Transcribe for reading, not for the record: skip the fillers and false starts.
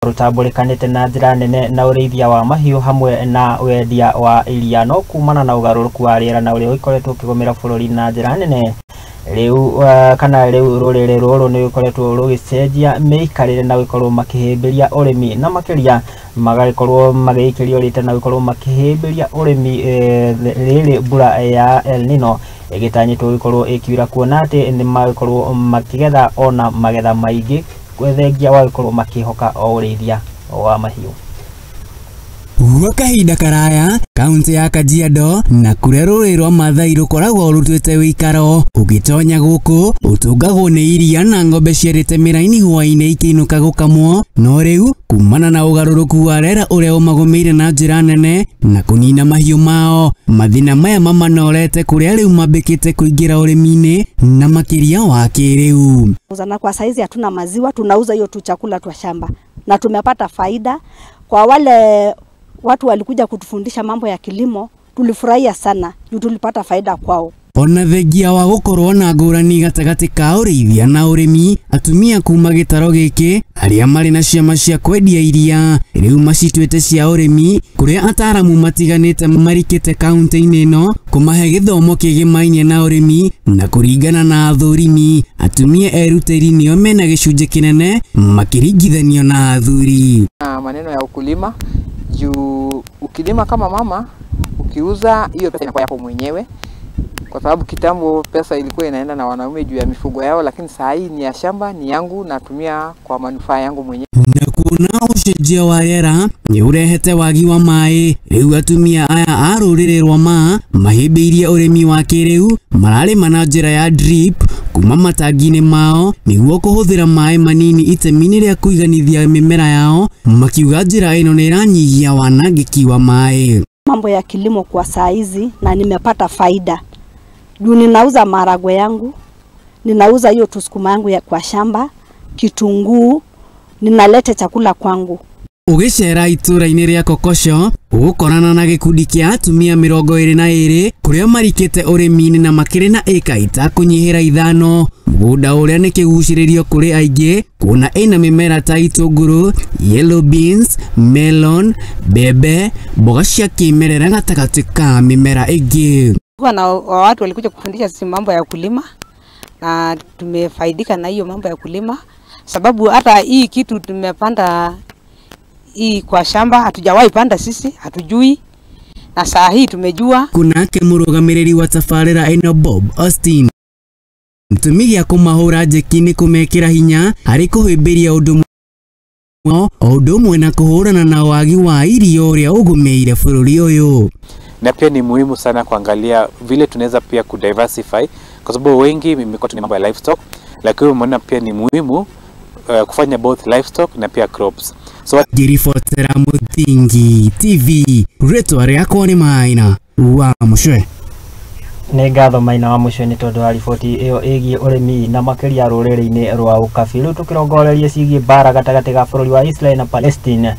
Rũtambũrĩkanĩte na njĩra nene na ũrĩithia wa mahiũ hamwe na wendia wa iria, no kumana na ũgarũrũku wa rĩera na ũrĩa ũkoretwo ũkĩgũmĩra bũrũri na njĩra nene rĩu, kana rĩu rũrĩrĩ rũrũ nĩ rũkoretwo rũgĩcenjia mĩikarĩre na gũkorwo makĩhĩmbĩria ũrĩmi, na makĩria magagĩkorwo magĩikĩrio rĩta na gũkorwo makĩhĩmbĩria ũrĩmi rĩrĩ mbura ya El Nino ĩgĩtanyĩtwo gũkorwo ĩkiura, kuona atĩ nĩ magĩkorwo makĩgetha ona magetha maingĩ thengia wa gũkorwo makĩhoka o ũrĩithia wa mahiũ. Gwa kahinda karaya, kaunti ya Kajiado na kũrĩa rũrĩrĩ rwa Mathai rũkoragwo rũtuĩte wĩikaro, ũgĩtonya gũkũ ũtũngagwo nĩ iria na ng'ombe ciarĩte mĩraini hwaĩ-inĩ ikĩinũka gũkamwo. No rĩu kumana na ũgarũrũku wa rĩera ũrĩa ũmagũmĩire na njĩra nene na kũnina mahiũ mao, mathĩna maya mamanorete kũrĩa rĩu mambĩkĩte kũingĩra ũrĩmi-inĩ na makĩria wa kĩrĩu. Na kwa saizi hatuna maziwa, tunauza hiyo tu chakula twa shamba na tumepata faida. Kwa wale watu walikuja kutufundisha mambo ya kilimo, tulifurahia sana juu tulipata faida kwao. Ona thengia wa gũkorwo na ngũrani gatagatĩ ka ũrĩithia na ũrĩmi, atumia kuma gĩtaro gĩkĩ arĩa marĩ na ciama cia kwendia iria rĩu macituĩte cia ũrĩmi, kũrĩa ataramu matiganĩte marikĩte kaunti-inĩ ĩno kũmahe gĩthomo kĩgĩmainie na ũrĩmi. Na kũringana na athũrimi, atumia erutĩri nĩo mena gĩcunjĩ kĩnene makĩringithanio na athuri. Na maneno ya ukulima, juu ukilima kama mama, ukiuza hiyo pesa inakuwa yako mwenyewe, kwa sababu kitambo pesa ilikuwa inaenda na wanaume juu ya mifugo yao, lakini saa hii ni ya shamba, ni yangu, natumia kwa manufaa yangu mwenyewe. Na kuona ũcenjia wa rĩera nĩ ũrehete wagi wa maĩ, rĩu atumia aya a rũrĩrĩ rwa Maa mahĩmbĩirie ũrĩmi wa kĩrĩu, mararĩma na njĩra ya drip kuma matangi-inĩ mao nĩguo kũhũthĩra maĩ manini itemi-inĩ rĩa kũiganithia mĩmera yao, makiuga njĩra ĩno nĩ ĩranyihia wanangĩki wa maĩ. Mambo ya kilimo kwa saa hizi na nimepata faida juu ninauza maharagwe yangu, ninauza hiyo tusukuma yangu ya kwa shamba, kitunguu, ninaleta chakula kwangu. Ũgĩcera itũra-inĩ rĩa Kokosho ũgũkorana na gĩkundi kĩa atumia 22 kũrĩa marikĩte ũrĩmi-inĩ na makĩrĩ na ĩka itakũnyihĩra 5, mũgũnda ũrĩa nĩ kĩgucĩrĩrio kũrĩ aingĩ kuona ĩna mĩmera ta itũngũrũ, yellow beans, melon, mbembe, mboga cia kĩmerera gatagatĩ ka mĩmera ĩngĩ. Na watu walikuja kufundisha sisi mambo ya kulima na tumefaidika na hiyo mambo ya kulima, sababu hata hii kitu tumepanda hii kwa shamba hatujawahi panda sisi, hatujui, na saa hii tumejua. Kunake mũrũgamĩrĩri wa tabarĩra ĩno Bob Austin, gĩtũmi gĩa kũmahũra njeki nĩ kũmekĩra hinya harĩ kũhĩmbĩria ũndũ o ũndũ ũmwe na kũhũrana na wagi wa irio ũrĩa ũgũmĩire bũrũri ũyũ. Na pia ni muhimu sana kuangalia vile tunaweza pia kudiversify, kwa sababu wengi imekuwa ni mambo ya livestock, lakini umeona pia ni muhimu kufanya both livestock na pia crops. So ngĩribotera Mũthingi TV, rĩtwa rĩakwa nĩ Maina wa Mũcwe. Nĩ ngatho Maina wa Mũcwe nĩ tondũ wa riboti ĩyo ĩgiĩ ũrĩmi na makĩria rũrĩrĩ-inĩ rwa Ũkabi. Rĩu tũkĩrongoreria ciĩgiĩ mbara gatagatĩ ga bũrũri wa Israel na Palestine.